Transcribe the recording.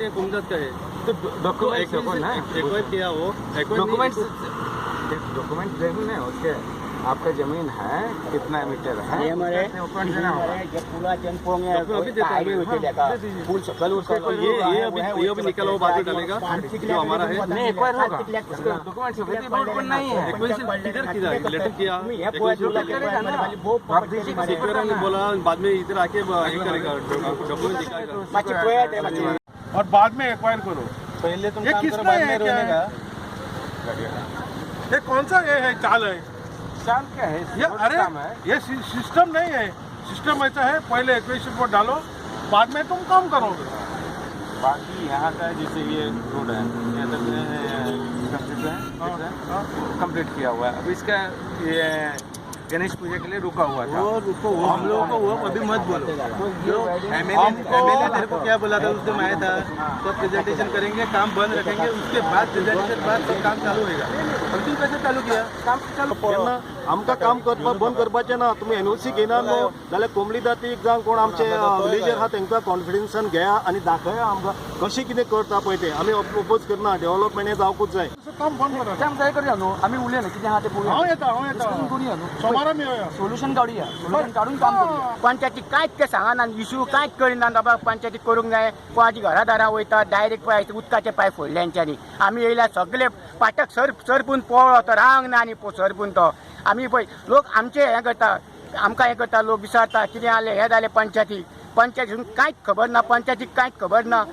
ये कुमदास का है। तो डॉक्यूमेंट देखो ना। एक्वायर किया वो। डॉक्यूमेंट, डॉक्यूमेंट देखो ना उसके, आपका जमीन है कितना मीटर है, डॉक्यूमेंट देना होगा। अभी देता हूँ मैं। पूल सकल। ये अभी, ये अभी निकाला वो बाद में डालेगा जो हमारा है। नहीं, एक्वायर होगा उसका डॉक्यूमेंट, सफेद बोर्ड पर नहीं है। एक्विजिशन किधर किधर लेटर किया? करेगा ना। आप दीजिए किसी को। ने बोला बाद में इधर आके ये करेगा, डॉक्यूमेंट दिखाएगा। और बाद में एक्वायर करो। पहले तुम ये काम करो, किसका बाद है, में क्या रोने है? का। ये कौन सा ये है, चाल है? चाल क्या है? ये रोड अरे काम है। ये सिस्टम नहीं है। सिस्टम ऐसा है, पहले एक्वेशन पर डालो, बाद में तुम काम करोगे। बाकी यहाँ का जैसे ये रोड है, यहाँ तक कंप्लीट है, दिख रहा है? कंप्लीट किया हुआ है। अब इसका ये गणेश पूजा के लिए रुका हुआ था। वो रुको, वो हम लोगों को वो अभी मत बोलो। जो एमएलए, एमएलए तेरे को क्या बोला था उस दिन आया था, तो प्रेजेंटेशन करेंगे, काम बंद रखेंगे, उसके बाद प्रेजेंटेशन बाद सब काम चालू होएगा। और तुम कैसे चालू किया काम? चालू तेन्ना आमकां काम करपाक बंद करपाचें ना। तुमी एनओसी घेयना न्हू जाल्यार कोमली दातीक जावं कोण आमचे विलेजर आहा तेंकां कॉन्फिडन्सान घेया आनी दाखया आमकां कशें कितें करता पळय तें। आमी अपोज करना, डेव्हलपमेंट हें जावकूच जाय। तसं काम बंद करा। काम जाय करूया न्हू आमी, उलया न्हू कितें आहा तें पळोवया। हांव येता, हांव येता। डिस्कशन करूया न्हू। सोमारा मेळया। सोल्युशन काडुया, सोल्युशन काडून काम करूया। पंचायती कांयच ते सांगना, इशू कांयच करिना। बाबा पंचायती करूंक जाय। कोणाच्या घरा दारां वयता, डायरेक्ट पळय उदकाचे पायप फोडले हेंच्यांनी। आमी येयल्या सगळे पाटक सर सरपून पळ्ळो तो, रांग ना आनी सरपून तो। आमी पळय लोक आमचे हें करता, आमकां हें करता, लोक विचारता कितें जालें, हें जालें। पंचायती, पंचायतीसून कांयच खबर ना, पंचायतीक कांयच खबर ना।